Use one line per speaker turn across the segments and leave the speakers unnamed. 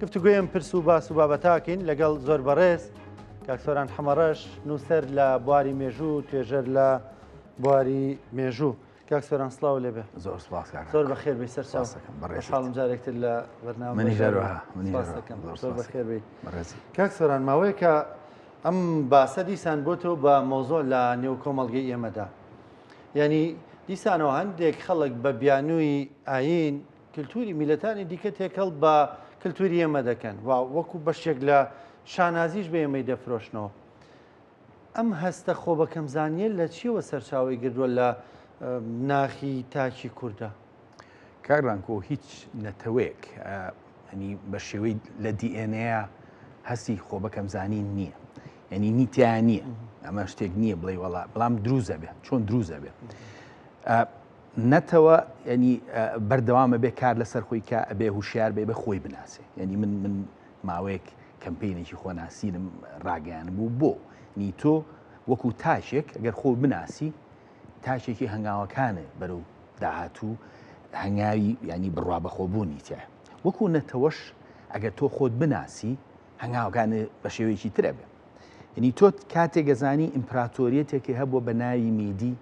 گفتوگۆی ئەم پرس و باس و بابەتاکەین لەگەڵ زۆر بەڕێز کاک سۆران حەمەڕەش نووسەر لە بواری مێژوو توێژەر لە بواری مێژوو. کاک سۆران سڵاو لێبێ.
زۆر سپاس کاک.
زۆر بەخێر بێی سەر چاو. خۆشحاڵم جارێکتر لە بەرنامە
منیش هەروەها.
سپاس دەکەم. زۆر بەخێر بێی. کاک سۆران ماوەیەکە ئەم باسە دیسان بۆتەوە بە مەوزوع لە نێو کۆمەڵگەی ئێمەدا. یعنی دیسانەوە هەندێک خەڵک بە بیانووی ئایین کلتوری میلەتانی دیکە تێکەڵ بە کلتوری ئێمە دەکەن و وەکو بەشێک لە شانازیش بە ئێمەی دەفرۆشنەوە. ئەم هەستە خۆبەکەمزانییە لە چییەوە سەرچاوەی گردووە لە ناخی تاکی کوردە؟
کاک ڕانکۆ هیچ نەتەوەیەک ینی بە شێوەی لە دیئێنەیە هەستی خۆ بەکەمزانی نییە ینی نیتیا نییە ئەمە شتێک نییە بڵێ وەڵا بەڵام دروزە بێ چۆن دروزە بێ نەتەوە ینی بەردەوامە بێ کار لەسەر خۆی کە ئەبێ هوشیار بێ بە خۆی بناسێ ینی من من ماوەیەک کەمپینێکی خۆناسینم ڕاگەیان بوو بۆ نی تۆ وەکو تاکێک ئەگەر خۆ بناسی تاکێکی هەنگاوەکانە بەرەو داهاتوو هەنگاوی ینی بڕوا بەخۆبوونی تیا وەکو نەتەوەش ئەگەر تۆ خۆت بناسی هەنگاوەکان بە شێوەیەکی ترە بێ یعنی تۆ کاتێک گەزانی ئیمپراتۆریەتێکی هەبووە بە ناوی میدی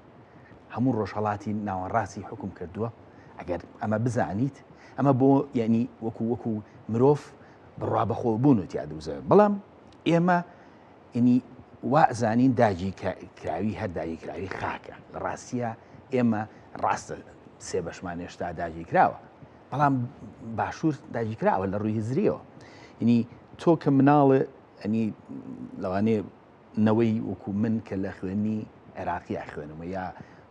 هەموو ڕۆژهڵاتی ناوەڕاستی حکوم کردووە ئەگەر ئەمە بزانیت ئەمە بۆ یعنی وەکو وەکو مرۆڤ بڕوا بەخۆ بوون و تیا دروزە بەڵام ئێمە ینی وا زانین داگی کراوی هەر داگیرکراوی خاکە لە ڕاستیە ئێمە ڕاستە سێ بەشمان هێشتا داگی کراوە بەڵام باشوور داگی کراوە لە ڕووی هزریەوە ینی تۆ کە مناڵێ ئەنی لەوانەیە نەوەی وەکو من کە لە خوێنی عێراقی ئەخوێنمە یا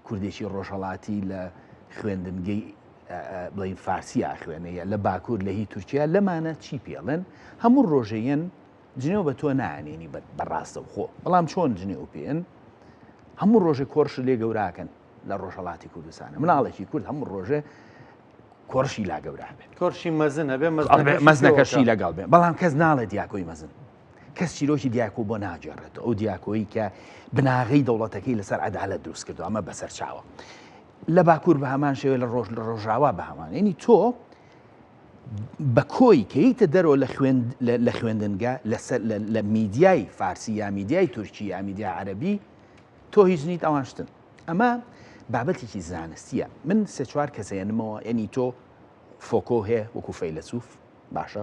کوردێکی ڕۆژهڵاتی لە خوێندنگەی بڵین فارسی ئاخوێنە یا لە باکوور لە هی تورکیا لەمانە چی پێڵێن هەموو ڕۆژەیەن جنێو بە تۆ نانێنی بە ڕاستەوخۆ بەڵام چۆن جنێو پێن هەموو ڕۆژێ کۆرش لێ گەوراکەن لە ڕۆژهڵاتی کوردستانە مناڵێکی کورد هەموو ڕۆژێ کۆرشی لا گەورە بێت
کۆرشی مەزن ئەبێ
مەزنەکەشی لەگەڵ بێ بەڵام کەس ناڵێ دیاکۆی مەزن کەس چیرۆکی دیاکۆ بۆ ناگێڕێتەوە ئەو دیاکۆیی کە بناغەی دەوڵەتەکەی لەسەر عەدالەت دروست کردو ئەمە بەسەر چاوە لە باکوور بە هەمان شێوە لە ڕۆژ لە ڕۆژاوا بە هەمان ینی تۆ بە کۆی کەیتە دەرەوە لە خوێند لە خوێندنگە لەسەر لە میدیای فارسی یا میدیای تورکی یا میدیا عەربی تۆ هیچ نیت ئەوان شتن ئەمە بابەتێکی زانستیە من سێ چوار کەسێنمەوە ینی تۆ فۆکۆ هەیە وەکو فەیلەسوف باشە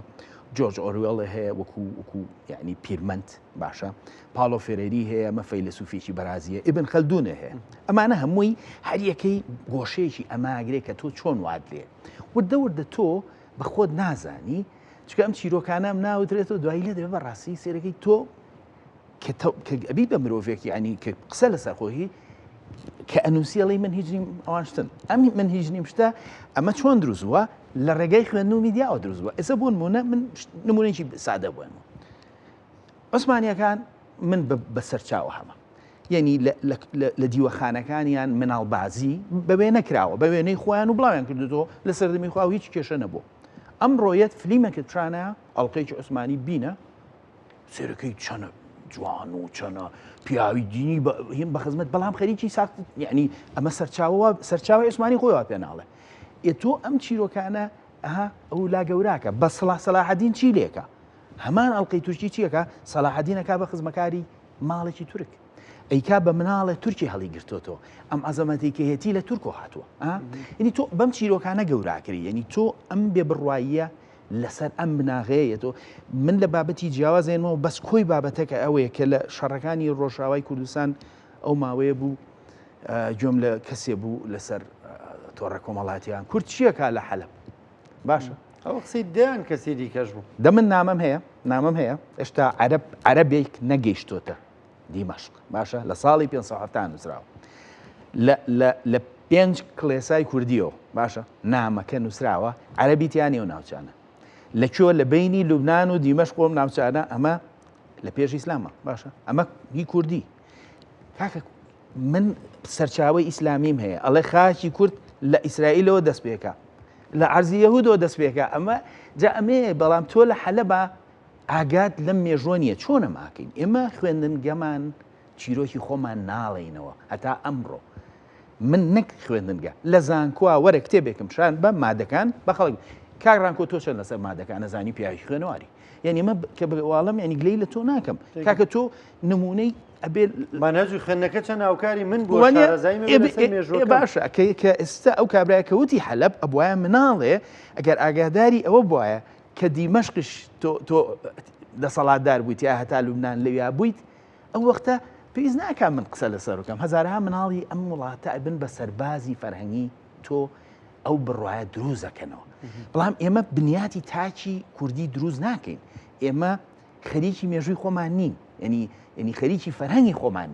جۆرج ئۆروێڵ هەیە وەکو وەکو یعنی پیرمەند باشە پاڵۆ فێرێری هەیە ئەمە فەیلەسوفێکی بەرازیە ئیبن خەلدونە هەیە ئەمانە هەمووی هەریەکەی گۆشەیەکی ئەماگرێ کە تۆ چۆن وات لێ وردە وردە تۆ بە خۆت نازانی چکە ئەم چیرۆکانە ناوترێتەوە دوایی لێ دەبێ بەڕاستی سێرەکەی تۆ کە ئەبی بە مرۆڤێک یعنی کە قسە لەسەر خۆی کە ئەنووسی ئەڵێی من هیچ نیم ئەوان شتن ئەم من هیچ نیم شتە ئەمە چۆن دروست بووە لە ڕێگەی خوێندن و میدیاوە دروست بووە ئێستا بۆ نمونە من نمونەیەکی سادە بووم عوسمانیەکان من بە سەرچاوە هەمە یعنی لە دیوەخانەکانیان مناڵبازی بە وێنە کراوە بە وێنەی خۆیان و بڵاویان کردوەوە لە سەردەمی خوا و هیچ کێشە نەبوو ئەمڕۆیەت فلیمەکە ترانە ئەڵلقەیەکی عوسمانی بینە سێرەکەی چەنە جوان و چەنە پیاوی دینی هیم بە خزمەت بەڵام خەریکی ساخت یعنی ئەمە سەرچاوە سەرچاوی عوسمانی خۆی وا پێ ناڵێ ئێ تۆ ئەم چیرۆکانە ئەها ئەو لا گەوراکە بە سڵا سەلاحەدین چی لێکە هەمان ئەڵلقەی تورکی چیەکە سەلاحەدینەکە بە خزمەکاری ماڵێکی تورک ئەیکا بە مناڵێ تورکی هەڵی گرتۆتەوە ئەم عەزەمەتی کە هێتی لە تورکۆ هاتووە یعنی تۆ بەم چیرۆکانە گەوراکری یعنی تۆ ئەم بێ بڕواییە لەسەر ئەم بناغەیە تۆ من لە بابەتی جیاواز ێنمەوە بەس کۆی بابەتەکە ئەوەیە کە لە شەڕەکانی ڕۆژاوای کوردستان ئەو ماوەیە بوو گوێم لە کەسێ بوو لەسەر تۆڕە کۆمەڵاتیان کورد چیەکە لە حەلب باشە
ئەو قسەی دەیان کەسی دیکەش بوو
دە من نامەم هەیە نامەم هەیە هێشتا عەرەب عەرەبێک نەگەیشتۆتە دیمەشق باشە لە ساڵی 570 نووسراوە لە پێنج کڵێسای کوردیەوە باشە نامەکە نووسراوە عەربی تیانە و ناوچانە لە کوێ لە بینی لوبناان و دیمەشق قۆم ناوچانە ئەمە لە پێش ئیسلامە باشە ئەمە هی کوردی کاکە من سەرچاوی ئیسلامیم هەیە ئەڵێ خاکی کورد لە ئیسرائیلەوە دەست پێکە لە عرضی یەهودەوە دەست پێکە ئەمە جا ئەمەیە بەڵام تۆ لە حەلەبا ئاگات لەم مێژووە نییە چۆن ئەم ئاکەین ئێمە خوێندنگەمان چیرۆکی خۆمان ناڵێینەوە هەتا ئەمڕۆ من نەک خوێندنگە لە زانکۆ وەرە کتێبێکم شان بە مادەکان بە خەڵک. کاک ڕانکۆ تۆ چەند لەسەر مادەکان نەزانی پیاوی خوێنەواری یعنی ئەمە کە بەواڵم یعنی گلەی لە تۆ ناکەم کاکە تۆ نمونەی ئەبێ
مەنهەج و خوێندنەکە چەند هاوکاری من بووە شارەزایی من لەسەر مێژووەکەم.
باشە کە کە ئێستا ئەو کابرایە کە وتی حەلەب ئەبوایە مناڵێ ئەگەر ئاگاداری ئەوە بوایە کە دیمەشقیش تۆ تۆ دەسەڵاتدار بوویت یا هەتا لوبناان لەویا بوویت ئەو وەختە پێویست ناکا من قسە لەسەر بکەم هەزارها مناڵی ئەم وڵاتە ئەبن بە سەربازی فەرهەنگی تۆ ئەو بڕواە دروست دەکەنەوە بەڵام ئێمە بنیاتی تاکی کوردی دروست ناکەین ئێمە خەریکی مێژووی خۆمان نین ینی ینی خەریکی فەرهەنگی خۆمان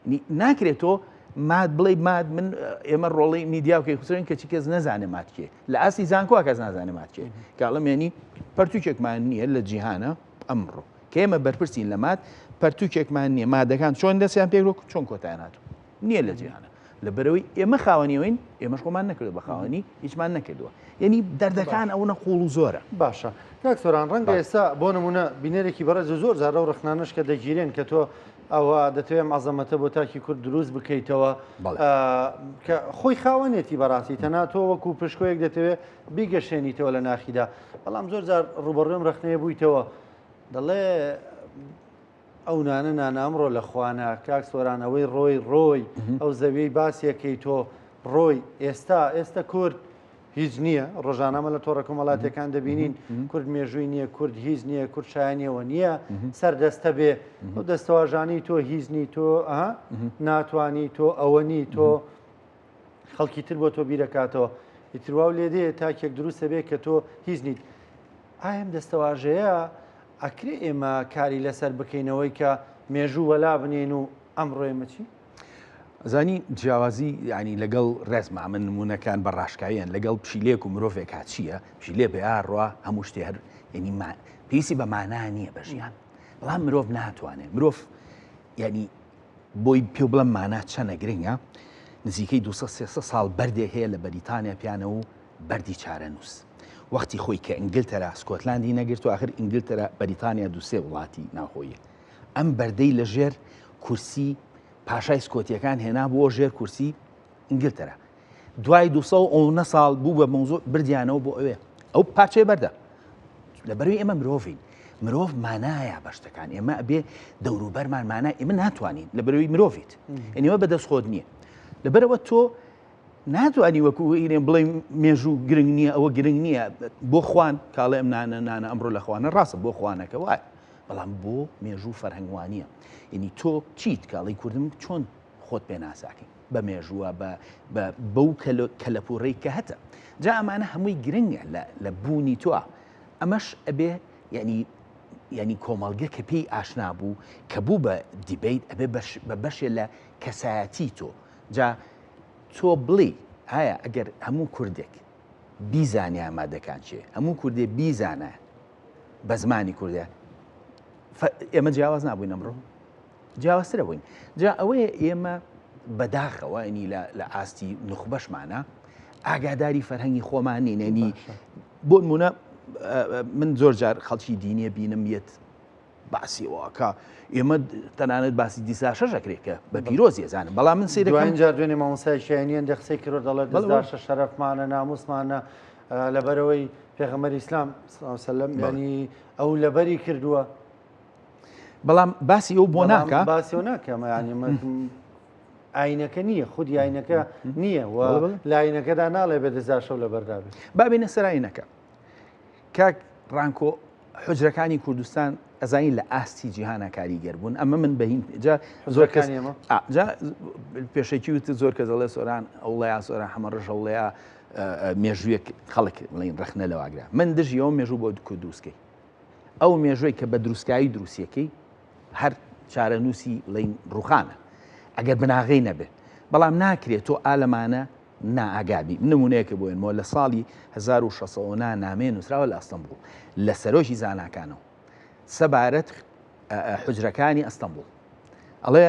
نین ناکرێت تۆ ماد بڵێ ماد من ئێمە ڕۆڵی میدیا و کەیخوسرین کەچی کەس نەزانێ ماتکێ لە ئاستی زانکۆ کەس نازانێ ماتکێ کاڵم ینی پەرتوکێکمان نییە لە جیهانە ئەمڕۆ کە ئێمە بەرپرسین لە ماد پەرتوکێکمان نییە مادەکان چۆن دەستیان پێ چۆن کۆتایان هاتوو نییە لە جیهانە لەبەرەوەی ئێمە خاوەنیەوەین ئێمەش خۆمان نەکردو بە خاوەنی هیچمان نەکردووە یعنی دەردەکان ئەوە قوڵ و زۆرە.
باشە کاک سۆران ڕەنگە ئێستا بۆ نمونە بینەرێکی بەڕێز و زۆر جار لەو ڕەخنانەش کە دەگیرێن کە تۆ ئەوە دەتەوێت ئەم عەزەمەتە بۆ تاکی کورد دروست بکەیتەوە کە خۆی خاوەنێتی بەڕاستی تەنها تۆ وەکو پشکۆیەک دەتەوێت بیگەشێنیتەوە لە ناخیدا بەڵام زۆر جار ڕوبەڕوێم ڕەخنەیە بوویتەوە دەڵێ ئەو نانە نانە ئەمڕۆ لە خوانە کاک سۆران ئەوەی ڕۆی ڕۆی ئەو زەویەی باسیەکەی تۆ ڕۆی ئێستا ئێستا کورد هیچ نییە ڕۆژانەمە لە تۆڕە کۆمەڵاتەکان دەبینین کورد مێژووی نییە کورد هیچ نییە کورد شایانیەوە نییە سەردەستە بێ ئەو دەستەواژانی تۆ هیچ نی تۆ ناتوانی تۆ ئەوە نی تۆ خەڵکی تر بۆ تۆ بیرەکاتەوە ئیتر واو لێ دێ تاکێک دروستە بێ کە تۆ هیچ نیت ئایا ئەم دەستەواژەیە ئەکرێ ئێمە کاری لەسەر بکەینەوەی کە مێژوو وەلا بنێین و ئەمڕۆ ئێمە چین؟
ئەزانی جیاوازی یعنی لەگەڵ ڕێزما من نمونەکان بە ڕاشکاویان لەگەڵ پشیلێک و مرۆڤێک چییە پشیلێ پێیا ڕوا هەموو شتێ هەر یعنی پێویستی بە مانا نییە بە ژیان بەڵام مرۆڤ ناتوانێت مرۆڤ یعنی بۆی پێ بڵم مانا چەنە گرنگە نزیکەی 200 ساڵ بەردێک هەیە لە بەریتانیا پیانە و بەردی چارەنووس. وەختی خۆی کە ئینگلتەرا سکۆتلاندی نەگرت و ئاخر ئینگلتەرا بەریتانیا دوو سێ وڵاتی ناوخۆییە. ئەم بەردەی لە ژێر کورسی پاشای سکۆتیەکان هێنا بۆ ژێر کورسی ئینگلتەرا. دوای 200 ساڵ بوو بە مەوزوع بردیانەوە بۆ ئەوێ. ئەو پارچەی بەردە. لەبەرەوەی ئێمە مرۆڤین. مرۆڤ مانایە بە شتەکان. ئێمە ئەبێ دەوروبەرمان مانا ئێمە ناتوانین لەبەرەوەی مرۆڤیت. ئێمە بەدەست خۆت نییە. لەبەرەوە تۆ ناتوانی وەکو ئیرێن بڵێ مێژوو گرنگ نییە ئەوە گرنگ نییە بۆ خوان کاڵێ ئەم نانە نانە ئەمڕۆ لە خوانە ڕاستە بۆ خوانەکە وایە بەڵام بۆ مێژوو فەرهەنگوانیە یعنی تۆ چیت کاڵی کوردم چۆن خۆت پێناساکەی بە مێژووە بە بەو کەلەپوڕەی کە هەتە جا ئەمانە هەمووی گرنگە لە بوونی تۆ ئەمەش ئەبێ یعنی یعنی کۆمەڵگە کە پێی ئاشنا بوو کە بوو بە دیبیت ئەبێ بە بەشێ لە کەسایەتی تۆ جا تۆ بڵێی ئایا ئەگەر هەموو کوردێک بیزانیا مادەکان چێ هەموو کوردێ بیزانە بە زمانی کوردە ئێمە جیاواز نابووین ئەمڕۆ جیاوازترە بووین جا ئەوەیە ئێمە بەداخەوە ینی لە ئاستی نوخبەشمانە ئاگاداری فەرهەنگی خۆمان نینێنی بۆ نمونە من زۆر جار خەڵکی دینیە بینم یەت باسی ئەوە ئەکا ئێمە تەنانەت باسی دیساشەش ئەکرێ کە بە پیرۆزی ئەزانم بەڵام من سەیرەکەم
دوایین جار دوێنێ مامۆستای شایانی هەندێک قسەی کرد دەڵێت دەستداشە شەرەفمانە ناموسمانە لەبەرەوەی پێغەمبەری ئیسلام صلی الله علیه وسلم یعنی ئەو لەبەری کردووە
بەڵام باسی ئەو بۆ ناکە
باسی ئەو ناکە یعنی ئاینەکە نییە خودی ئاینەکە نییە و لە ئاینەکەدا ناڵێ بێ دەستداشە و لەبەردا بێت
با بێنە سەر ئاینەکە کاک ڕانکۆ حوجرەکانی کوردستان ئەزانی لە ئاستی جیهانە کاریگەر بوون ئەمە من بەهین جا زۆر کەس جا پێشەکی وت زۆر کەس دەڵێ سۆران ئەوڵەیە سۆران حەمە ڕەش ئەوڵەیە مێژوویەک خەڵک بڵین ڕەخنە لەواگرا من دژی ئەو مێژوو بۆ کو دروستکەی ئەو مێژووی کە بە دروستکایی دروستیەکەی هەر چارەنووسی بڵین ڕوخانە ئەگەر بناغەی نەبێ بەڵام ناکرێت تۆ ئالەمانە نائاگا بی. نموونەیەکە بۆ ێنمەوە لە ساڵی 1609 نامەیە نووسراوە لە ئەستەنبوڵ لە سەرۆکی زاناکانەوە سەبارەت حوجرەکانی ئەستەنبوڵ ئەڵێ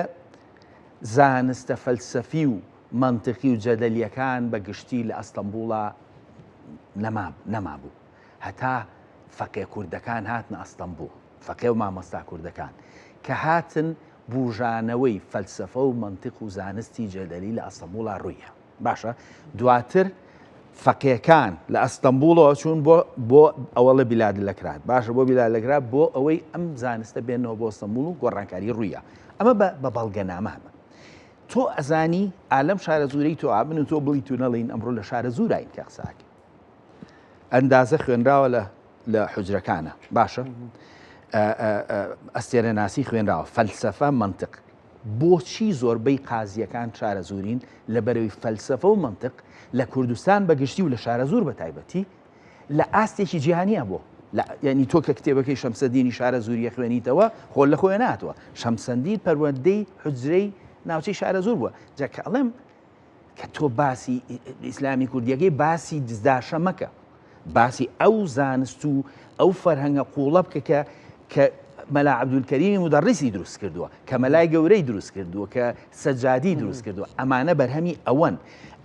زانستە فەلسەفی و مەنتقی و جەدەلیەکان بە گشتی لە ئەستەنبوڵا نەمابوو هەتا فەقێ کوردەکان هاتنە ئەستەنبوڵ فەقێ و مامۆستا کوردەکان کە هاتن بوژانەوەی فەلسەفە و مەنتق و زانستی جەدەلی لە ئەستەنبوڵا ڕوویە. باشە دواتر فەقێکان لە ئەستەمبوڵەوە چوون بۆ بۆ ئەوەڵە بیلاد لەکرات باشە بۆ بیلاد لەکرات بۆ ئەوەی ئەم زانستە بێنەوە بۆ ئەستەمبوڵ و گۆڕانکاری ڕوویە ئەمە بە بەڵگەنامە هەمە تۆ ئەزانی ئالەم شارە زورەی تۆ ئابن و تۆ بڵی تو نەڵین ئەمڕۆ لە شارە زوراین کە قساکە ئەندازە خوێنراوە لە لە حجرەکانە باشە ئەستێرەناسی خوێنراوە فەلسەفە منطق بۆچی زۆربەی قازییەکان شارەزوورین؟ لەبەرئەوەی فەلسەفە و مەنتق لە کوردستان بە گشتی و لە شارەزوور بە تایبەتی لە ئاستێکی جیهانییە بۆ یعنی تۆ کە کتێبەکەی شەمسەدینی شارەزووریە خوێنیتەوە خۆ لە خۆی ناتوە شەمسەندین پەروەردەی حجرەی ناوچەی شارەزوور بووە جا کە ئەڵێم کە تۆ باسی ئیسلامی کوردیەکەی باسی دزداشە مەکە باسی ئەو زانست و ئەو فەرهەنگە قوڵە بکە کە کە مەلا عەبدولکەریمی مودەڕیسی دروست کردووە کە مەلای گەورەی دروست کردووە کە سەجادی دروست کردووە ئەمانە بەرهەمی ئەوەن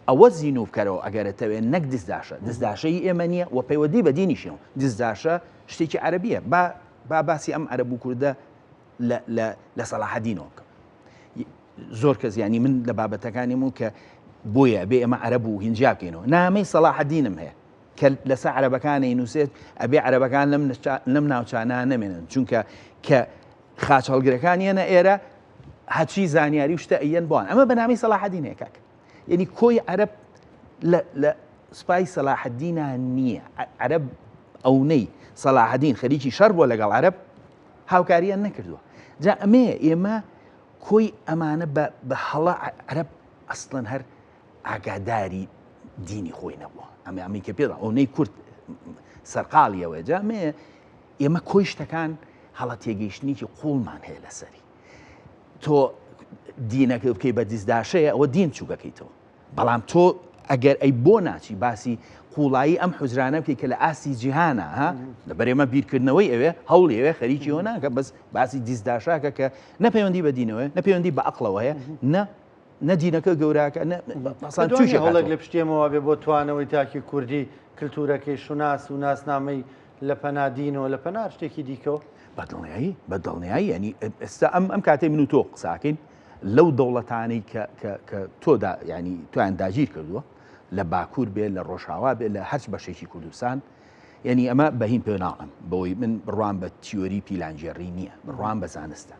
ئەوە زینوو بکەرەوە ئەگەرە تەوێ نەک دزداشە دزداشەی ئێمە نییە و پەیوەندی بە دینیشەوە دزداشە شتێکی عەرەبیە با با باسی ئەم عەرەب و کوردە لە لە لە سەلاحەدینەوە بکەم زۆر کەس ینی من لە بابەتەکانیم و کە بۆیە بێ ئێمە عەرەب و هینجیا بکەینەوە نامەی سەلاحەدینم هەیە کە لەسەر عەرەبەکانی نووسێت ئەبێ عەرەبەکان لەم لەم ناوچانە نەمێنن چونکە کە خاچ هەڵگرەکان یەنە ئێرە هەچی زانیاری و شتە ئەیەن بۆن ئەمە بەنامی سەلاحەدین هەیە کاک یعنی کۆی عەرەب لە سوپای سەلاحەدینە نییە عەرەب ئەونەی سەلاحەدین خەریکی شەڕ بووە لەگەڵ عەرەب هاوکاریان نەکردووە جا ئەمەیە ئێمە کۆی ئەمانە بە هەڵە عەرەب ئەسڵەن هەر ئاگاداری دینی خۆی نەبووە ئەمە ئەمی کە پێدا ئەونەی کورد سەرقاڵیەوە جا ئەمەیە ئێمە کۆی شتەکان هەڵە تێگەیشتنێکی قوڵمان هەیە لەسەری تۆ دینەکە بکەی بە دیزداشەیە ئەوە دین چووکەکەیتەوە بەڵام تۆ ئەگەر ئەی بۆ ناچی باسی قوڵایی ئەم حوجرانە بکەی کە لە ئاستی جیهانە ها لەبەر ئێمە بیرکردنەوەی ئەوێ هەوڵی ئەوێ خەریکی ئەوە ناکە بەس باسی دیزداشاکە کە نە پەیوەندی بە دینەوە نە پەیوەندی بە عەقڵەوە هەیە نە نە دینەکە گەوراکە نە
مەسان تووشی هەوڵێک لە پشتێمەوە بێ بۆ توانەوەی تاکی کوردی کللتورەکەی شوناس و ناسنامەی لە پەنا دینەوە لە پەنا شتێکی دیکەوە
بە دڵنیایی بە دڵنیایی ینی ئێستا ئەم ئەم کاتەی من و تۆ قساکەین لەو دەوڵەتانەی کە کە کە تۆ دا ینی تۆیان داگیر کردووە لە باکوور بێ لە ڕۆژاوا بێ لە هەرچ بەشێکی کوردستان یعنی ئەمە بەهین پێ ناڵم بەوەی من بڕوام بە تیۆری پیلانگێڕی نییە بڕوام بە زانستە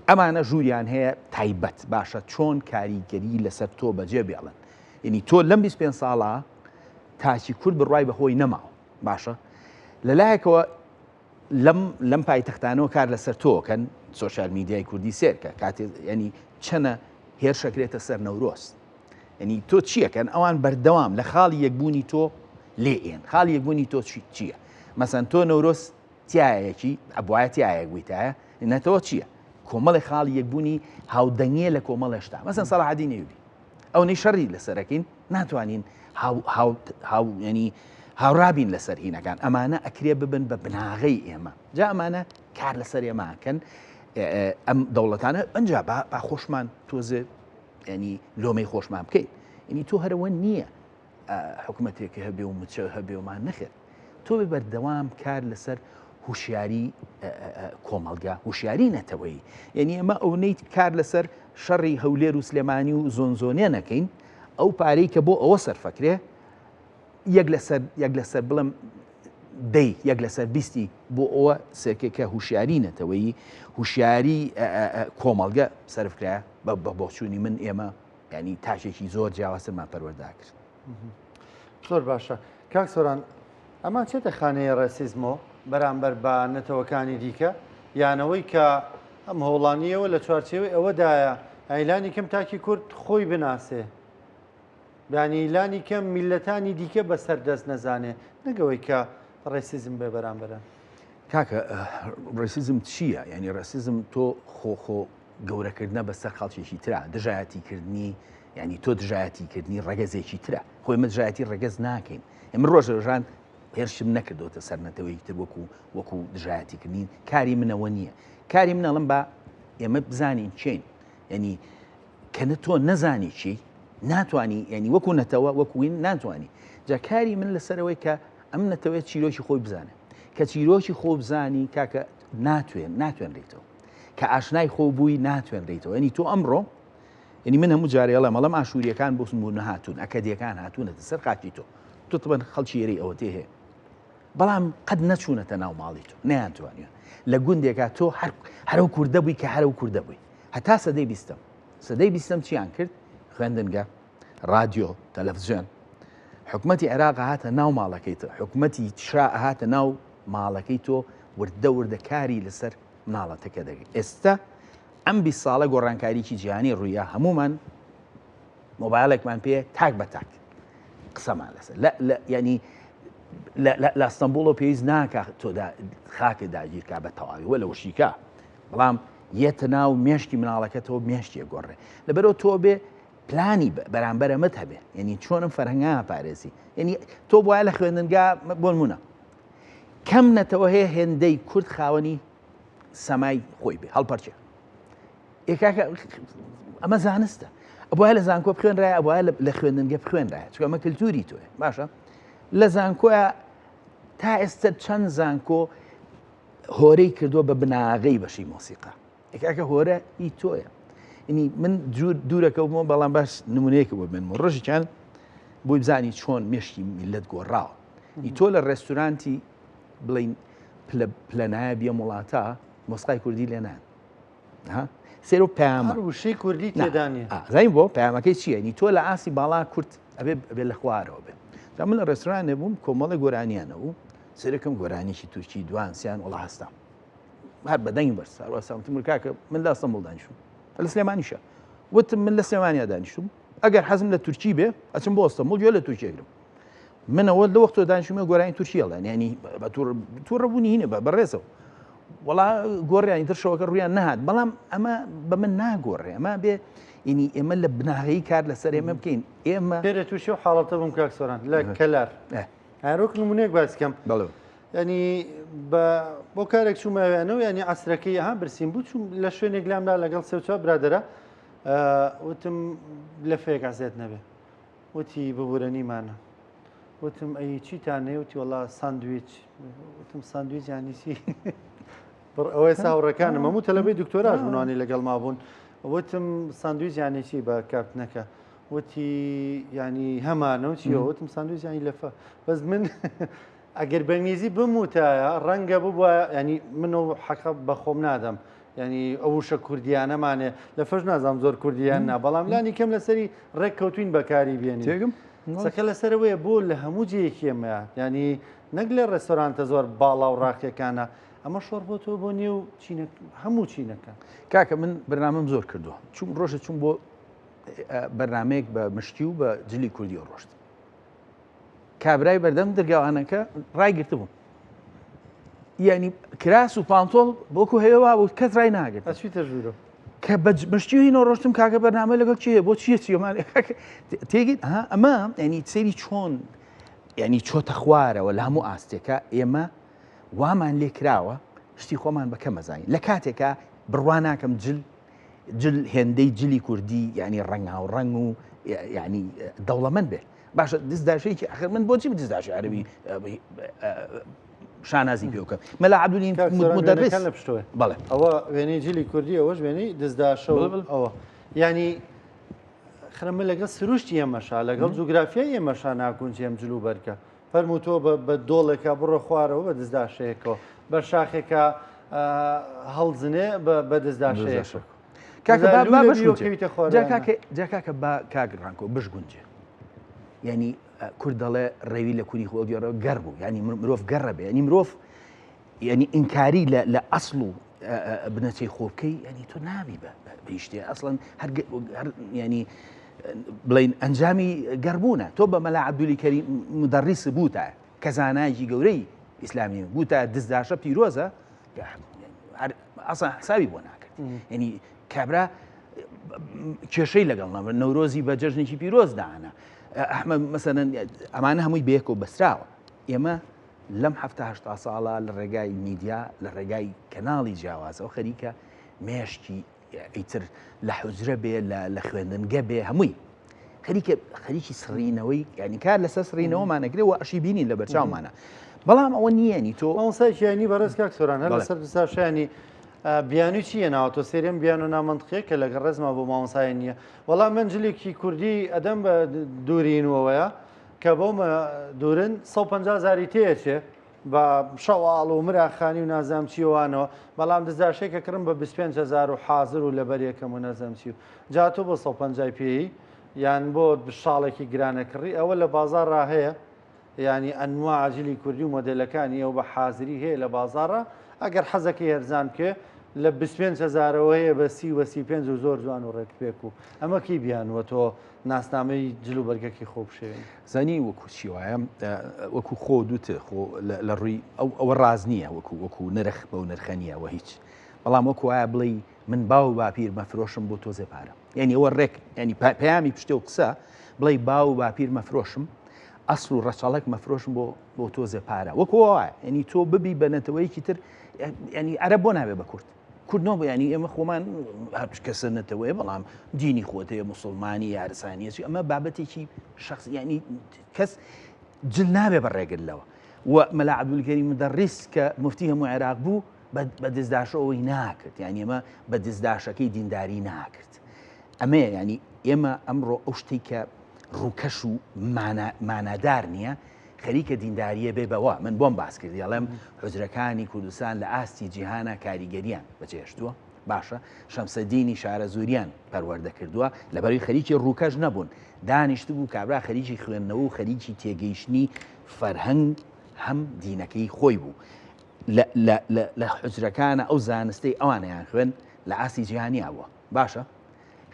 ئەمانە ژووریان هەیە تایبەت باشە چۆن کاریگەری لەسەر تۆ بەجێ بێڵن یعنی تۆ لەم 25 ساڵە تاکی کورد بڕوای بەخۆی نەماوە باشە لەلایەکەوە لەم لەم پایتەختانەوە کار لەسەر تۆ کەن سۆشیال میدیای کوردی سێرکە کاتێ ینی چەنە هێرشەکرێتە سەر نەورۆز ینی تۆ چیەکەن ئەوان بەردەوام لە خاڵی یەکبوونی تۆ لێ ئێن خاڵی یەکبوونی تۆ چییە مەسەن تۆ نەورۆز تایەکی ئەبواە تایەک بوویتایە نەتەوە چییە کۆمەڵی خاڵی یەکبوونی هاودەنگیە لە کۆمەڵێشتا مەسەن سەڵاحەدین ئەیوبی ئەونەی شەڕی لەسەرەکەین ناتوانین هاو ینی هاوڕابین لەسەر هینەکان ئەمانە ئەکرێ ببن بە بناغەی ئێمە جا ئەمانە کار لەسەر ئێماکەن ئەم دەوڵەتانە ئەجا با خۆشمان تۆزێ ینی لۆمەی خۆشمان بکەین ینی تۆ هەرەوە نییە حکومەتێک هەبێ و مچە هەبێ ومان نەخێر تۆ بێ بەردەوام کار لەسەر هوشیاری کۆمەڵگا هوشیاری نەتەوەیی یعنی ئەمە ئەونەی کار لەسەر شەڕی هەولێر و سلێمانی و زۆنزۆنێ نەکەین ئەو پارەی کە بۆ ئەوە سەرفەکرێ یەک لەسەر یەک لەسەر بڵم دەی یەک لەسەر بیستی بۆ ئەوە سێکێکە هوشیاری نەتەوەیی هوشیاری کۆمەڵگە سەرفکرا بە بۆچوونی من ئێمە ینی تاکێکی زۆر جیاوازترمان پەروەردە کرد.
زۆر باشە کاک سۆران ئەمە چێتە خانەیە ڕێسیزمۆ بەرامبەر بە نەتەوەکانی دیکە یانەوەی کە ئەم هەوڵانیەوە لە چوارچێوەی ئەوەدایە ئەیلانی کەم تاکی کورد خۆی بناسێ بیانی لانی کەم میلەتانی دیکە بەسەر دەست نەزانێ نەگەوەی کە ڕێسیزم بێ بەرامبەرە
کاکە ڕێسیزم چییە؟ یعنی ڕێسیزم تۆ خۆ خۆ گەورەکردنە بەسەر خەڵکێکی ترا دژایەتی کردنی یعنی تۆ دژایەتی کردنی ڕەگەزێکی ترە خۆی ئێمە دژایەتی ڕەگەز ناکەین ئێمە ڕۆژ ڕۆژان هێرشم نەکردوتە سەر نەتەوەیەکی تر وەکو وەکو دژایەتیکردنی کاری منەوە نییە کاری منەڵم بە ئێمە بزانین چین یعنی کە تۆ نەزانی چی ناتوانی ینی وەکو نەتەوە وەکوین ناتوانی جا کاری من لەسەرەوەی کە ئەم نەتەوەیە چیرۆکی خۆی بزانێ کە چیرۆکی خۆ بزانی کاکە ناتوێن ناتوێنرێتەوە کە ئاشنای خۆ بووی ناتوێنرێتەوە ینی تۆ ئەمڕۆ یعنی من هەموو جارێ ئەڵێم ئەڵێم ئاشووریەکان بۆ بوو نەهاتوون ئەکەدیەکان هاتوونەتە سەر خاکی تۆ تۆ تبەن خەڵکی ئێرەی ئەوە تێ هەیە بەڵام قەت نەچوونەتە ناو ماڵی تۆ نەیانتوانیوە لە گوندێکا تۆ هەر هەرو کوردە بووی کە هەرو کوردە بووی هەتا سەدەی بیستم سەدەی بیستم چیان کرد خوێندنگە رادیۆ تەلەفزیۆن حکومەتی عێراق هاتە ناو ماڵەکەی تۆ حکومەتی شا هاتە ناو ماڵەکەی تۆ وردە وردە کاری لەسەر مناڵەتەکە دەگەی ئێستا ئەم 20 ساڵە گۆڕانکاریی جیهانی ڕوویە هەمومان مۆبایلێکمان پێ تاک بە تاک قسەمان لەسەر لە ینی لە ئەستەمبوڵەوە پێویست ناکە تۆ خاکە داگیرکا بە تەواوی وە لە وشیکە بەڵام یەتە ناو مێشکی مناڵەکەتەوە مێشتێ گۆڕێ لەبەرەوە تۆ بێ پلانی بەرامبەرەمەت هەبێ یعنی چۆنم فەرهەنگا پارێزی یعنی تۆ بواە لە خوێندنگا بۆنمونە کەم نەتەوە هەیە هێندەی کورد خاوەنی سەمای خۆی بێ هەڵپەرچێ کاکە ئەمە زانستە ئەبواە لە زانکۆ بخوێنرای ئەبواە لە خوێندنگە بخوێنرایە چونکە ئەمە کللتوری تۆیە باشە لە زانکۆە تا ئێستا چەند زانکۆ هۆرەی کردووە بە بناغەی بەشی مۆسیقا کاکە هۆرە ئی تۆیە ینی من دوورەکەومەوە بەڵام باش نمونەیەکە بۆ من ڕژیان بۆی بزانی چۆن مێشکی میلەت گۆڕاوە ئی تۆ لە ڕێستورانتی بڵین پلەنایە بیە وڵاتە مۆسقای کوردی لێنان سێر و پەیامە
وشەی کوردی تێدا نیە
زین بۆ پەیامەکەی چییە نی تۆ لە ئاسی باڵا کورت ئەبێ ئەبێ لە خوارەوە بێ جا من لە ڕێستورانێ بووم کۆمەڵە گۆرانیانە بوو سەرەکەم گۆرانیی تورکی دوان سیان وڵا هەستام هەر بەدەنگی بەرز هەروەسام وتم کاکە من لە ئەستەنبوڵ دانیشتم لە سلێمانیشە وتم من لە سلێمانیا دانیشتم ئەگەر حەزم لە تورکی بێ ئەچم بۆ ئەستەنبوڵ گوێ لە تورکی ئەگرم منەوە لە وەختۆ دانیشتمە گۆرانی تورکی ئەڵێن ینی بە تووڕەبوونی هینە بە بەڕێزەوە وەڵا گۆڕیانی تر شەوەکە ڕویان نەهات بەڵام ئەمە بە من ناگۆڕێ ئەمە بێ ینی ئێمە لە بناغەی کار لەسەر ئێمە بکەین ئێمە
پێرە تووشی و حاڵەتە بووم کاک سۆران لە کەلار هەروەک نمونەیەک باس کەم
بەڵێ
ینی بە بۆ کارێک چوومەوێنەوە ینی عسرەکەی ها برسیم بوو چوم لە شوێنێک لامدا لەگەڵ سێ برادرە وتم لە فێک عزێت نەبێ وتی ببورە نیمانە. وتم ئەی چیتان هەیە؟ وتی وەڵا ساندویچ. وتم ساندویچ یانی چی؟ بڕ ئەوە ئێستا هاوڕێکانم هەموو تەلەبەی دکتۆراش بوون وانەی لەگەڵ مابوون. وتم ساندویچ یانی چی بە کاپتنەکە؟ وتی یانی هەمانە و چیەوە؟ وتم ساندویچ یانی لەفە. بەس من ئەگەر بە ئینگلیزی بموتایە ڕەنگە ببوایە یانی من ئەو حەقە بە خۆم نادەم یانی ئەو وشە کوردیانەمانێ لە فەش نازانم زۆر کوردیان نا بەڵام لانی کەم لەسەری ڕێک کەوتوین بەکاری بێنین
تێگم
قسەکە لەسەرەوەیە بۆ لە هەموو جێیەکی ئێمەیە یانی نەک لە ڕێستۆرانتە زۆر باڵا و ڕاقیەکانە ئەمە شۆڕ بۆ تۆ بۆ نێو چینە هەموو چینەکە
کاکە من بەرنامەم زۆر کردووە چوم ڕۆژە چوم بۆ بەرنمەیەک بە مشکی و بە جلی کوردی ڕۆشت کابرای بەردەم درگاوانەکە ڕایگرتبوو یعنی کراس و پانتۆڵ بۆکو هەیەوا بوو کەس ڕای ناگرت
ئەچیتە ژوورە
کە بە مشتی هینۆ ڕۆشتم کاکە بەرنامە لەگەڵ چیە بۆ چیە چیمان تێگەیت ها ئەمە ینی سەیری چۆن ینی چۆتە خوارەوە لە هەموو ئاستێکە ئێمە وامان لێ کراوە شتی خۆمان بە کەمەزانین لە کاتێکە بڕوا ناکەم جل جل هێندەی جلی کوردی یعنی ڕەنگاو ڕەنگ و یعنی دەوڵەمەند بێت باشە دزداشەیەکی ئەخر من بۆچی دزداشی عەربی شانازی پێ بکەم مەلا عەبدولین مدرس
لە پشتەوە
بەڵێ
ئەوە وێنەی جلی کوردی ئەوەش وێنەی دزداشە ئەوە ینی خرمە لەگەڵ سروشتی ئێمەشا لەگەڵ جوگرافیای ئێمەشا ناگونجێم جل و بەرگە فەرموو تۆ بە دۆڵێکا بڕۆ خوارەوە بە دزداشەیەکەوە بە شاخێکە هەڵزنێ بە دزداشەیەکەوە
کاکە با با بشگونجێ جا کاکە جا کاکە با کاک ڕانکۆ بشگونجێ یعنی کورد دەڵێ ڕێوی لە کوری خۆ گێڕە گەڕ بوو یعنی مرۆڤ گەڕە بێ یعنی مرۆڤ یعنی ئینکاری لە لە ئەسڵ و بنەچەی خۆ بکەی یعنی تۆ نابی بە بەیشتێ ئەسڵەن هەر هەر یعنی بڵین ئەنجامی گەڕبوونە تۆ بە مەلا عەبدولی کەریم مدەڕیس بووتە کە زانایەکی گەورەی ئیسلامی بووتە دزداشە پیرۆزە ئەسا حسابی بۆ ناکرد ینی کابرا کێشەی لەگەڵ نەبن نەورۆزی بە جەژنێکی پیرۆز دانا ئەحمە مەسەن ئەمانە هەمووی بەیەکەوە بەسراوە ئێمە لەم هەفتا ساڵە لە ڕێگای میدیا لە ڕێگای کەناڵی جیاوازەوە خەریکە مێشکی ئیتر لە حوجرە بێ لە خوێندنگە بێ هەمووی خەریکە خەریکی سڕینەوەی ینی کار لەسەر سڕینەوەمانەگرێ و ئەشی بینین لە بەرچاومانە بەڵام ئەوە نییەنی تۆ
مامۆستای ژیانی بەڕێز کاک سۆران هەر لەسەر پرسیار شایانی. بیانوی چی هێناوە تۆ سەیری ئەم بیانوە نامەنتقیە کە لەگەڵ ڕێزما بۆ مامۆستایان نییە وەڵا من جلێکی کوردی ئەدەم بە دوورینەوەیە کە بۆم دوورن 150 هزاری تێچێ بە شەواڵ و مراخانی و نازام چیوانەوە بەڵام دزداشەی کە کڕم بە 25 هزار و حاضر و لەبەر یەکەم و نازام چی و جا تۆ بۆ 150 پێی یان بۆ شاڵێکی گرانە کڕی ئەوە لە بازاڕا هەیە یانی ئەنواع جلی کوردی و مۆدێلەکانی ئەو بە حازری هەیە لە بازاڕا ئەگەر حەزەکەی هەرزان بکێ لە 25 هەزارەوە هەیە بە سی و سی پێنج و زۆر جوان و ڕێک پێک و ئەمە کی بیانوە تۆ ناسنامەی جل و بەرگەکی خۆ بشێوێنی.
زانی وەکو چی وایە وەکو خۆ دوت خۆ لە ڕووی ئەو ئەوە ڕاز نییە وەکو وەکو نرخ بەو نرخە نییە وە هیچ بەڵام وەکو وایە بڵێ من باو باپیر مەفرۆشم بۆ تۆزێ پارە یعنی ئەوە ڕێک ینی پەیامی پشتێ و قسە بڵێ باو باپیر مەفرۆشم ئەسڵ و ڕەچەڵەک مەفرۆشم بۆ بۆ تۆزێ پارە وەکو وایە ینی تۆ ببی بە نەتەوەیەکی تر ینی عەرەب بۆ نابێ بە کورد کورد نۆ ینی ئێمە خۆمان هەر کەسە نەتەوەیە بەڵام دینی خۆتەیە مسلمانی یارسانیەتی ئەمە بابەتێکی شخص ینی کەس جل نابێ بە ڕێگر لەوە و مەلا عەبدولکەریم مودەڕیس کە مفتی هەموو عێراق بوو بە دزداشەوەی ناکرد یعنی ئێمە بە دزداشەکەی دینداری ناکرد ئەمەیە ینی ئێمە ئەمڕۆ ئەو شتێک کە ڕووکەش و مانادار نییە خەریکە دینداریە بێ بەوە من بۆم باس کردی ئەڵێم حجرەکانی کوردستان لە ئاستی جیهانە کاریگەریان بەجێشتووە باشە شەمسەدینی شارەزووریان پەروەردە کردووە لەبەروی خەریکی ڕووکەش نەبوون دانیشت بوو کابرا خەریکی خوێندنەوە و خەریکی تێگەیشتنی فەرهەنگ هەم دینەکەی خۆی بوو لە حجرەکانە ئەو زانستەی ئەوانیان خوێن لە ئاستی جیهانیا بووە باشە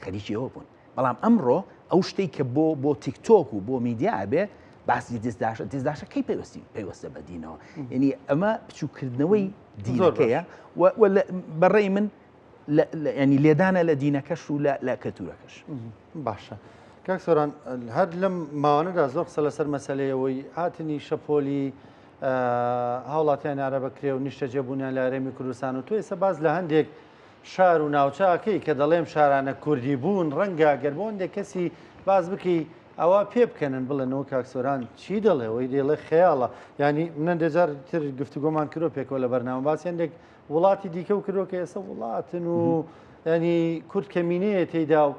خەریکی ئەوە بوون بەڵام ئەمڕۆ ئەو شتەی کە بۆ بۆ تیکتۆک و بۆ میدیا ئەبێ باسی دزداشە دزداشە کەی پەیوەستی پەیوەستە بە دینەوە یعنی ئەمە بچووکردنەوەی دینەکەیە بەڕێی من ینی لێدانە لە دینەکەش و لە کەلتورەکەش
باشە کاک سۆران هەر لەم ماوانەدا زۆر قسە لەسەر مەسلەیەوەی هاتنی شەپۆلی هاوڵاتیان عربە کرێ و نیشتەجێبوونیان لە هەرێمی کوردستان و تۆ ئێستا باز لە هەندێک شار و ناوچە ئەکەی کە دەڵێم شارانە کوردی بوون ڕەنگە گەر بۆ هەندێک کەسی باس بکەی ئەوە پێ بکەنن بڵێنەوە کاک سۆران چی دەڵێ ئەوەی دەیڵێ خەیاڵە یانی من هەندێک جار تر گفتوگۆمان کرۆ پێکەوە لە بەرنامە باسی هەندێک وڵاتی دیکە و کرۆ کە ئێستا وڵاتن و ینی کورد کەمینەیە تێیدا و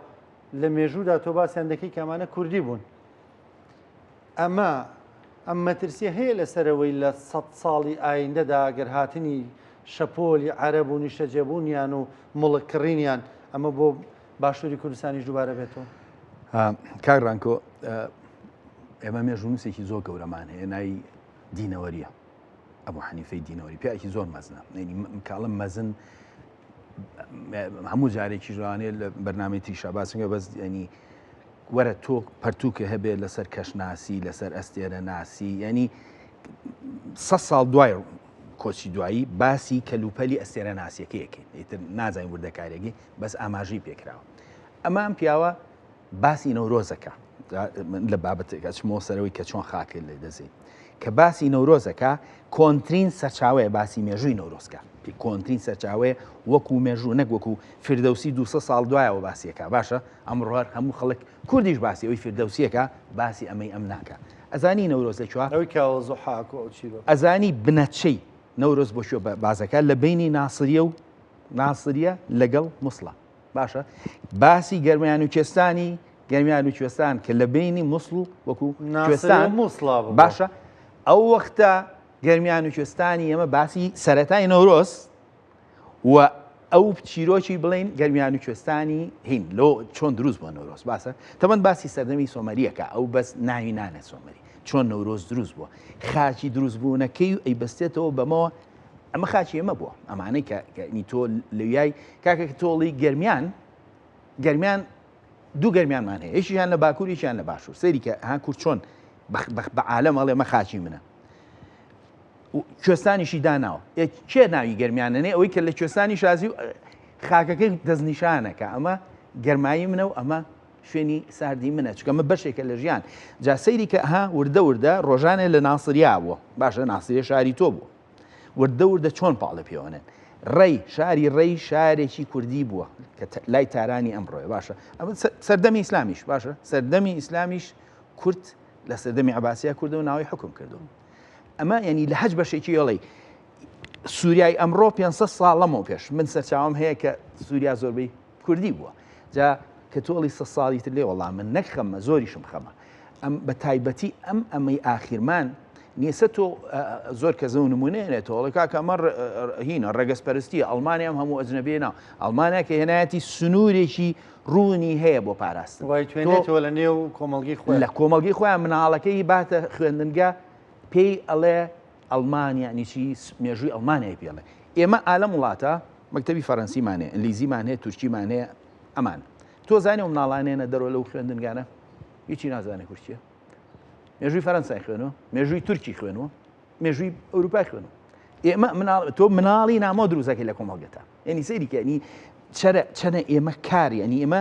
لە مێژوودا تۆ باسیان دەکەی کە ئەمانە کوردی بوون ئەمە ئەم مەترسیە هەیە لەسەرەوەی لە سەد ساڵی ئایندەدا گەر هاتنی شەپۆلی عەرەب و نیشتەجێبوونیان و موڵک کڕینیان ئەمە بۆ باشووری کوردستانیش دووبارە بێتەوە؟
کاک ڕانکۆ ئێمە مێژوونووسێکی زۆر گەورەمان هەیە ناوی دینەوەریە ئەبوو حەنیفەی دینەوەری پیاوێکی زۆر مەزنە کاڵم مەزن هەموو جارێکی ژوانێ لە بەرنامەی تریشا باسم بەس ینی وەرە تۆ پەرتووکە هەبێت لەسەر کەشناسی لەسەر ئەستێرە ناسی ینی سە ساڵ دوای کۆچی دوایی باسی کەلوپەلی ئەستێرە ناسیەکەیەکەین ئیتر نازانین وردەکارێکی بەس ئاماژەی پێکراوە ئەمە ئەم پیاوە باسی نەورۆزەکە لە بابەتێک ئەچمەوە سەرەوەی کە چۆن خاکە لێ دەزی کە باسی نەورۆزەکە کۆنترین سەرچاوەیە باسی مێژووی نەورۆزکە کۆنترین سەرچاوەیە وەکو مێژوو نەک وەکو فردەوسی 200 ساڵ دوایەوە باسیەکە باشە ئەمڕۆ هەر هەموو خەڵک کوردیش باسی ئەوی فردەوسیەکە باسی ئەمەی ئەم ناکە ئەزانی نەورۆز لە کوێ
ئەوی کاوە زوحاک و ئەو چیرۆکە
ئەزانی بنەچەی نەورۆز بۆ کوێ بازەکە لە بینی ناسریە و ناسریە لەگەڵ موسڵە باشە باسی گەرمیان و کوێستانی گەرمیان و کوێستان کە لە بینی موسڵ و وەکو کوێستان
موسڵا بوو.
باشە ئەو وەختە گەرمیان و کوێستانی ئێمە باسی سەرەتای نەورۆز و ئەو چیرۆکی بڵین گەرمیان و کوێستانی هین لۆ چۆن دروست بۆ نەورۆز باسە تەمەند باسی سەردەمی سۆمەریەکە ئەو بەس ناوی نانە سۆمەری چۆن نەورۆز دروست بووە خاکی دروست بوونەکەی و ئەی بەستێتەوە بەمەوە ئەمە خاکی ئێمە بووە ئەمانەی کە کەنی تۆ لەویای کاکە تۆڵی گەرمیان گەرمیان دوو گەرمیانمان هەیە یەکیان لە باکوور یەکیان لە باشوور سەیری کە ها کورد چۆن بە عالەم ئەڵێ مە خاکی منە کوێستانیشی داناوە کێ ناوی گەرمیانەنێ ئەوەی کە لە کوێستانی شازی و خاکەکەی دەستنیشانەکە ئەمە گەرمایی منە و ئەمە شوێنی ساردی منە چکە ئەمە بەشێکە لە ژیان جا سەیری کە ها وردە وردە ڕۆژانێ لە ناسریا بووە باشە ناسریە شاری تۆ بوو وردە وردە چۆن پاڵێ پێوەنێن ڕێی شاری ڕێی شارێکی کوردی بووە کە لای تارانی ئەمڕۆیە باشە ئەمە سەردەمی ئیسلامیش باشە سەردەمی ئیسلامیش کورد لە سەردەمی عباسیا کوردە و ناوی حکم کردو ئەمە ینی لە هەج بەشێکی ئەڵێ. سووریای ئەمڕۆ 500 ساڵ لەمەو پێش من سەرچاوم هەیە کە سووریا زۆربەی کوردی بووە جا کە تۆڵی سە ساڵی تر لێ وەڵام من نەک خەمە زۆریشم خەمە ئەم بە تایبەتی ئەم ئەمەی ئاخیرمان نیسە تۆ زۆر کەزە و نمونێنێتەوە ئەڵێ کاکە ئەمە هینە ڕەگەزپەرستی ئەڵمانیا ئەم هەموو ئەجنەبیە نا ئەڵمانیا کە هێنایەتی سنوورێکی ڕوونی هەیە بۆ پاراستن
وای توێنێتەوە لە نێو کۆمەڵگەی خۆیان
لە کۆمەڵگەی خۆیان مناڵەکەی باتە خوێندنگە پێی ئەڵێ ئەڵمانیا نیچی مێژووی ئەڵمانیای پێڵێ ئێمە ئالەم وڵاتە مەکتەبی فەرەنسیمان هەیە ئینگلیزیمان هەیە تورکیمان هەیە ئەمان تۆ زانی و مناڵانێنە دەرەوە لەو خوێندنگانە هیچی نازانێ کورچیە مێژووی فەرەنسای خوێنەوە مێژووی تورکی خوێنەوە مێژووی ئەوروپای خوێنەوە ئێمە مناڵ تۆ مناڵی نامۆ دروزەکەی لە کۆمەڵگەتا یعنی سەیری کە ینی چەرە چەنە ئێمە کار ینی ئێمە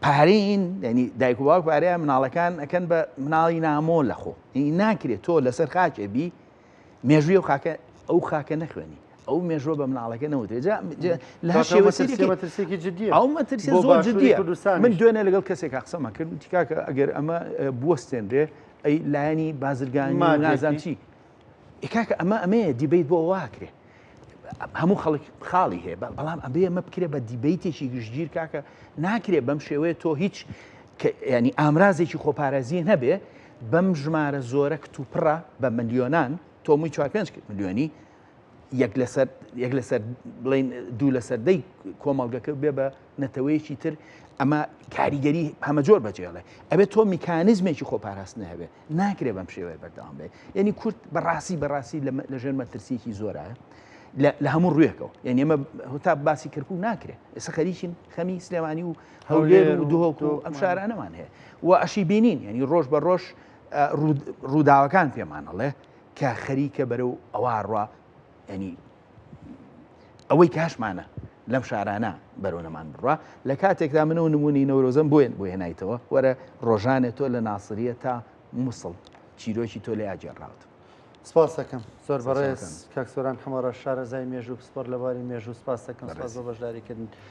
پارەین ینی دایک و باوک پارەیە مناڵەکان ئەکەن بە مناڵی نامۆ لەخۆ ینی ناکرێت تۆ لەسەر خاکێ بی مێژووی ئەو خاکە ئەو خاکە نەخوێنی ئەو مێژوە بە مناڵەکە نەوترێ جا لە هەر شێوە
مەترسیێکی جدیە
ئەو مەترسی زۆر جدیە من دوێنێ لەگەڵ کەسێک قسەمە کرد وتی کاکە ئەگەر ئەمە بوەستێنرێ ئەی لایەنی بازرگانی نازانم چی کاکە ئەمە ئەمەیە debate بۆ واکرێ هەموو خەڵک خاڵی هەیە بەڵام ئەبێ ئەمە بکرێ بە debate ێکی گشتگیر کاکە ناکرێ بەم شێوەیە تۆ هیچ ینی ئامرازێکی خۆپارێزی نەبێ بەم ژمارە زۆرە کتوپڕە بە ملیۆنان تۆ مووی چوار پێنج ملیۆنی یەک لەسەر یەک لەسەر بڵین دوو لەسەر دەی کۆمەڵگەکە بێ بە نەتەوەیەکی تر ئەمە کاریگەری هەمە جۆر بەجێڵێ ئەبێت تۆ میکانیزمێکی خۆپاراستن هەبێ ناکرێ بەم شێوەیە بەردەوام بێ یعنی کورد بەڕاستی بەڕاستی لە ژێر مەترسیەکی زۆرە لە هەموو ڕوویەکەوە یعنی ئەمە تا باسی کەرکک ناکرێ ئێستا خەریکین خەمی سلێمانی و هەولێر و دهۆک و ئەم شارانەمان هەیە و ئەشی بینین یعنی ڕۆژ بە ڕۆژ ڕووداوەکان پێمان ئەڵێ کە خەریکە بەرەو ئەوە ڕوا ینی ئەوەی کاشمانە لەم شارانە بەرەو نەمان بڕوا لە کاتێکدا من و نمونی نەورۆزم بۆیان بۆ هێنایتەوە وەرە ڕۆژانێ تۆ لە ناسریە تا موسڵ چیرۆکی تۆ لێ ئاگێڕاوت.
سپاس دەکەم زۆر بەڕێز کاک سۆران حەمەڕەش شارەزای مێژوو پسپۆر لە بواری مێژوو سپاس دەکەم سپاس بۆ بەشداریکردن.